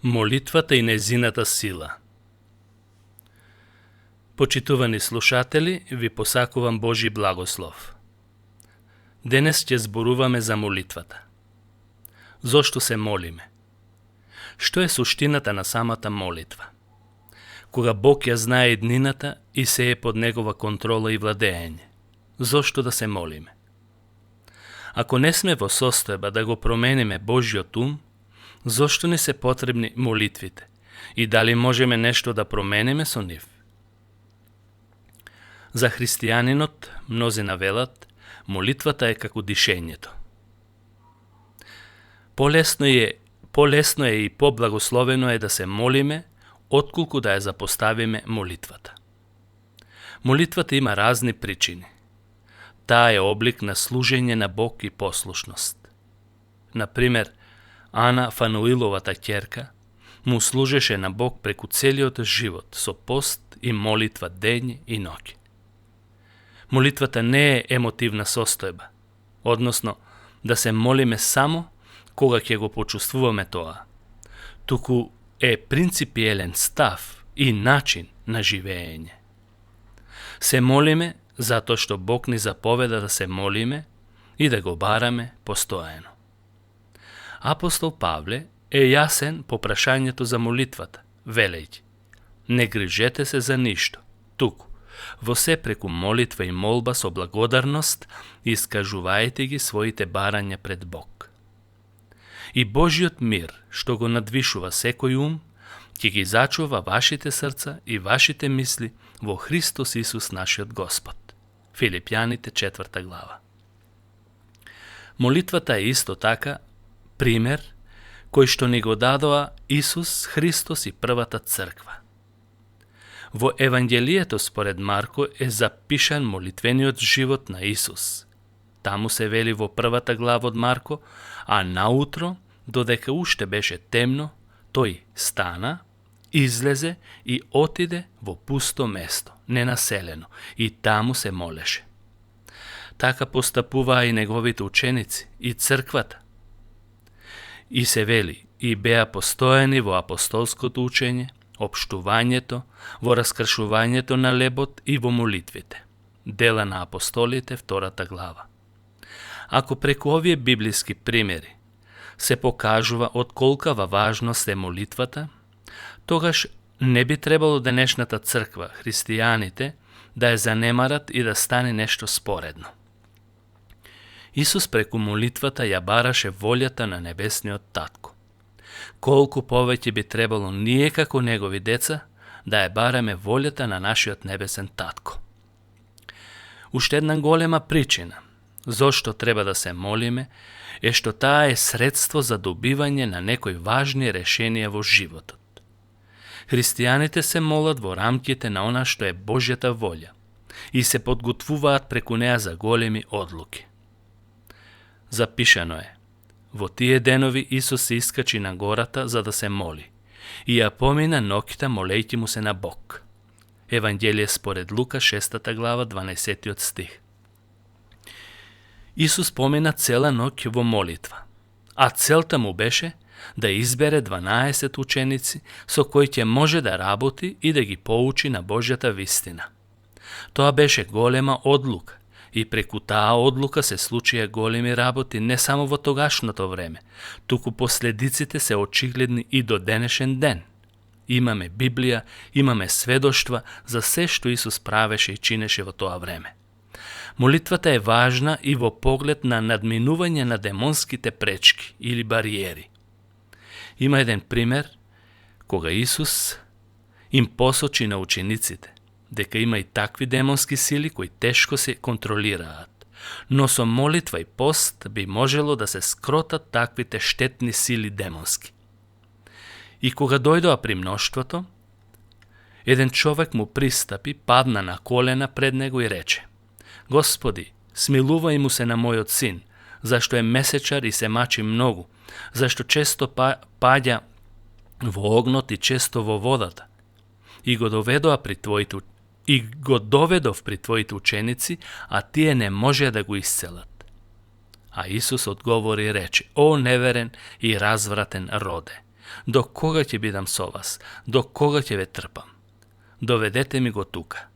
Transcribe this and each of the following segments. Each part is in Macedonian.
Молитвата и незината сила. Почитувани слушатели, ви посакувам Божи благослов. Денес ќе зборуваме за молитвата. Зошто се молиме? Што е суштината на самата молитва? Кога Бог ја знае еднината и се е под Негова контрола и владеење, зошто да се молиме? Ако не сме во состојба да го промениме Божиот ум, зошто не се потребни молитвите и дали можеме нешто да промениме со нив? За христијанинот, мнозина велат, молитвата е како дишењето. Полесно е и поблагословено е да се молиме, отколку да ја запоставиме молитвата. Молитвата има разни причини. Таа е облик на служење на Бог и послушност. Например, Ана Фануиловата ќерка му служеше на Бог преку целиот живот со пост и молитва дење и ноќ. Молитвата не е емотивна состојба, односно да се молиме само кога ќе го почувствуваме тоа, туку е принципиелен став и начин на живеење. Се молиме затоа што Бог ни заповеда да се молиме и да го бараме постојано. Апостол Павле е јасен по прашањето за молитвата, велејќи: не грижете се за ништо, туку во се преку молитва и молба со благодарност искажувајте ги своите барања пред Бог. И Божиот мир, што го надвишува секој ум, ќе ги зачува вашите срца и вашите мисли во Христос Исус нашиот Господ. Филипјаните 4 глава. Молитвата е исто така пример кој што ни го дадоа Исус Христос и првата црква. Во Евангелието според Марко е запишан молитвениот живот на Исус. Таму се вели во првата глава од Марко, а наутро, додека уште беше темно, тој стана, излезе и отиде во пусто место, ненаселено, и таму се молеше. Така постапуваа и неговите ученици, и црквата. И се вели, и беа постојани во апостолското учење, општувањето, во раскршувањето на лебот и во молитвите. Дела на апостолите, 2 глава. Ако преку овие библиски примери се покажува од колкава важност е молитвата, тогаш не би требало денешната црква, христијаните, да ја занемарат и да стане нешто споредно. Исус преку молитвата ја бараше волјата на небесниот татко. Колку повеќе би требало ние како негови деца да ја бараме волјата на нашиот небесен татко. Уште една голема причина зошто треба да се молиме е што таа е средство за добивање на некои важни решенија во животот. Христијаните се молат во рамките на она што е Божјата волја и се подготвуваат преку неа за големи одлуки. Запишано е: во тие денови Исус се искачи на гората за да се моли и ја помина ноќта молејќи му се на Бог. Евангелие според Лука 6 глава 12 стих. Исус помина цела ноќ во молитва, а целта му беше да избере 12 ученици со кои ќе може да работи и да ги поучи на Божјата вистина. Тоа беше голема одлука и преку таа одлука се случија големи работи не само во тогашното време, туку последиците се очигледни и до денешен ден. Имаме Библија, имаме сведоштва за се што Исус правеше и чинеше во тоа време. Молитвата е важна и во поглед на надминување на демонските пречки или бариери. Има еден пример кога Исус им посочи на учениците дека има и такви демонски сили кои тешко се контролираат, но со молитва и пост би можело да се скротат таквите штетни сили демонски. И кога дојдоа при мноштвото, еден човек му пристапи, падна на колена пред него и рече: Господи, смилувај му се на мојот син, зашто е месечар и се мачи многу, зашто често паѓа во огнот и често во водата. И го доведов при твоите ученици, а тие не можеа да го исцелат. А Исус одговори и рече: О неверен и развратен роде, До кога ќе бидам со вас? До кога ќе ве трпам? Доведете ми го тука.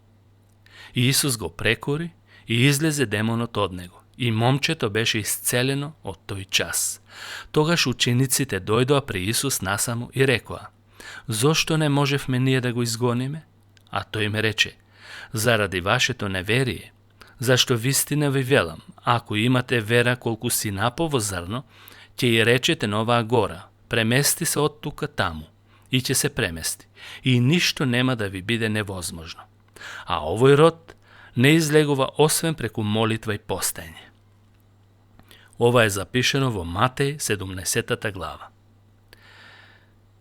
И Исус го прекори и излезе демонот од него. И момчето беше исцелено од тој час. Тогаш учениците дојдоа при Исус насаму и рекоа: зошто не можевме ние да го изгониме? А тој им рече: заради вашето неверие. Зашто вистина ви велам, ако имате вера колку синапово зрно, ќе и речете на оваа гора: премести се од тука таму, и ќе се премести, и ништо нема да ви биде невозможно. А овој род не излегува освен преку молитва и постење. Ова е запишено во Матеј 17 глава.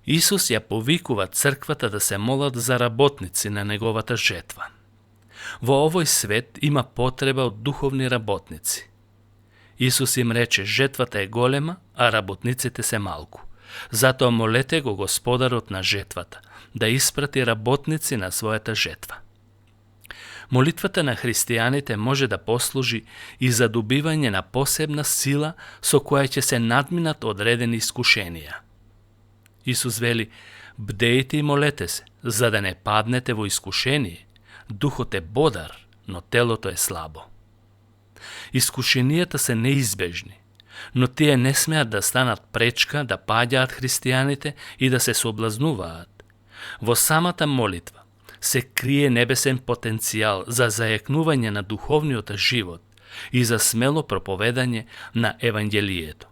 Исус ја повикува црквата да се молат за работници на неговата жетва. Во овој свет има потреба од духовни работници. Исус им рече: жетвата е голема, а работниците се малку. Затоа молете го Господарот на жетвата да испрати работници на својата жетва. Молитвата на христијаните може да послужи и за добивање на посебна сила со која ќе се надминат одредени искушенија. Исус вели: бдејте и молете се, за да не паднете во искушение. Духот е бодар, но телото е слабо. Искушенијата се неизбежни, но тие не смеат да станат пречка да паѓаат христијаните и да се соблазнуваат. Во самата молитва се крие небесен потенцијал за зајакнување на духовниот живот и за смело проповедање на Евангелието.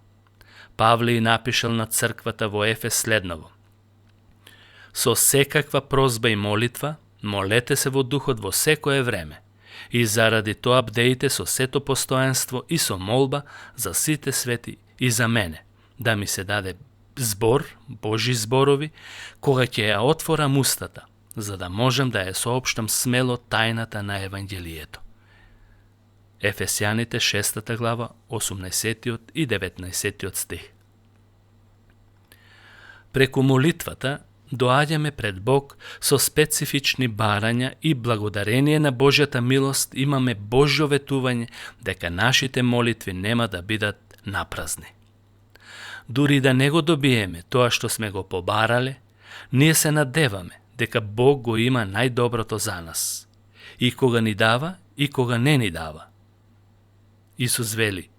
Павле напишал на црквата во Ефес следново: со секаква прозба и молитва молете се во духот во секое време, и заради тоа бдејте со сето постоjanство и со молба за сите свети и за мене, да ми се даде збор, Божи зборови, кога ќе ја отворам устата, за да можам да ја соопштам смело тајната на Евангелието. Ефесјаните 6 глава, 18 и 19 стих. Преку молитвата доаѓаме пред Бог со специфични барања и благодарение на Божјата милост имаме Божјо ветување дека нашите молитви нема да бидат напразни. Дури да не го добиеме тоа што сме го побарале, ние се надеваме дека Бог го има најдоброто за нас, и кога ни дава, и кога не ни дава. Исус вели: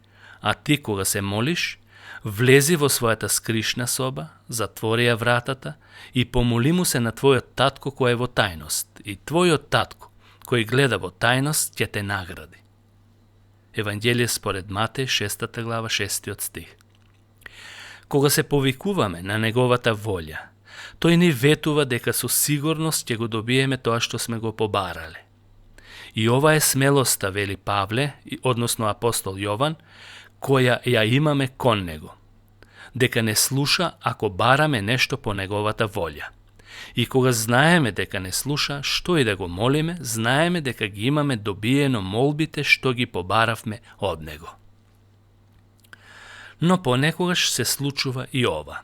а ти кога се молиш, влези во својата скришна соба, затвори ја вратата и помоли му се на твојот татко кој е во тајност, и твојот татко кој гледа во тајност ќе те награди. Евангелие според Матеј 6 глава 6 стих. Кога се повикуваме на неговата волја, тој ни ветува дека со сигурност ќе го добиеме тоа што сме го побарале. И ова е смелоста, вели Павле, односно апостол Јован, која ја имаме кон него. Дека не слуша ако бараме нешто по неговата волја. И кога знаеме дека не слуша, што и да го молиме, знаеме дека ги имаме добиено молбите што ги побаравме од него. Но понекогаш се случува и ова.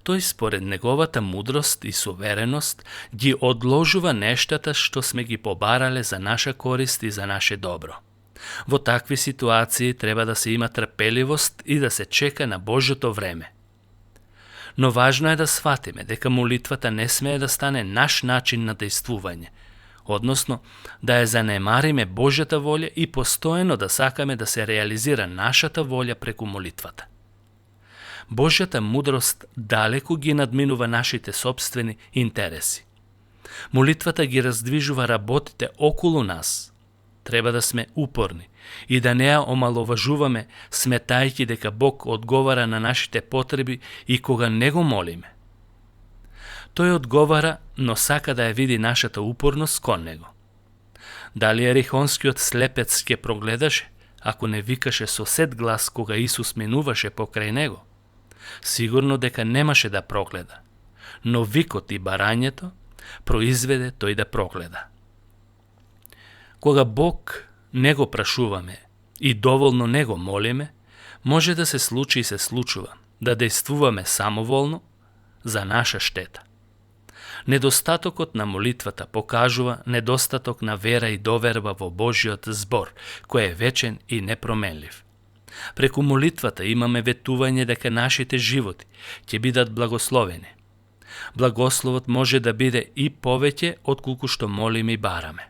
Тој според неговата мудрост и сувереност ги одложува нештата што сме ги побарале за наша корист и за наше добро. Во такви ситуации треба да се има трпеливост и да се чека на Божјото време. Но важно е да сватиме дека молитвата не смее да стане наш начин на дејствување, односно да ја занемариме Божјата волја и постојано да сакаме да се реализира нашата волја преку молитвата. Божјата мудрост далеку ги надминува нашите собствени интереси. Молитвата ги раздвижува работите околу нас. Треба да сме упорни и да не ја омаловажуваме, сметајќи дека Бог одговара на нашите потреби и кога не го молиме. Тој одговара, но сака да ја види нашата упорност кон него. Дали ерихонскиот слепец ќе прогледаше, ако не викаше со сет глас кога Исус минуваше покрај него? Сигурно дека немаше да прогледа, но викот и барањето произведе тој да прогледа. Кога Бог не го прашуваме и доволно не го молиме, може да се случи и се случува да дејствуваме самоволно за наша штета. Недостатокот на молитвата покажува недостаток на вера и доверба во Божјиот збор, кој е вечен и непроменлив. Преку молитвата имаме ветување дека нашите животи ќе бидат благословени. Благословот може да биде и повеќе отколку што молиме и бараме.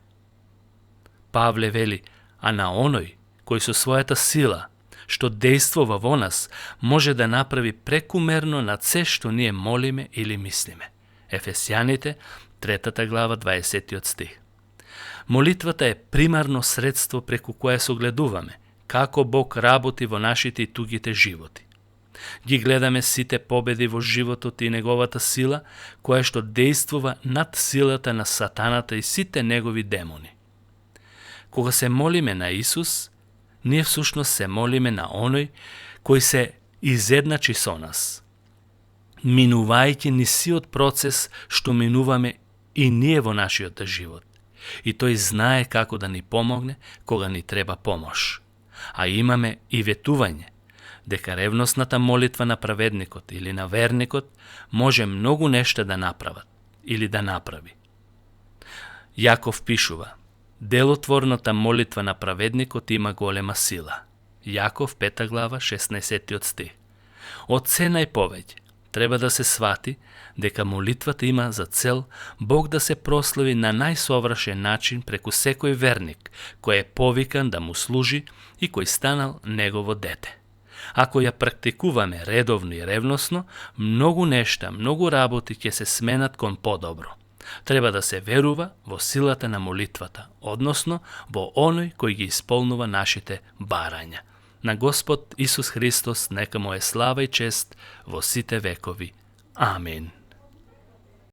Павле вели, а на оној кој со својата сила, што действува во нас, може да направи прекумерно над се што ние молиме или мислиме. Ефесјаните, 3 глава, 20 стих. Молитвата е примарно средство преку кое согледуваме како Бог работи во нашите и тугите животи. Ги гледаме сите победи во животот и неговата сила, која што действува над силата на сатаната и сите негови демони. Кога се молиме на Исус, ние всушност се молиме на оној кој се изедначи со нас, минувајќи ни сиот процес што минуваме и ние во нашиот живот. И тој знае како да ни помогне кога ни треба помош. А имаме и ветување дека ревносната молитва на праведникот или на верникот може многу нешта да направат или да направи. Јаков пишува: делотворната молитва на праведникот има голема сила. Јаков 5 глава 16 стих. Од се најповеќе треба да се свати дека молитвата има за цел Бог да се прослави на најсовршен начин преку секој верник кој е повикан да му служи и кој станал негово дете. Ако ја практикуваме редовно и ревносно, многу нешта, многу работи ќе се сменат кон подобро. Треба да се верува во силата на молитвата, односно во оној кој ги исполнува нашите барања. На Господ Исус Христос нека му е слава и чест во сите векови. Амин.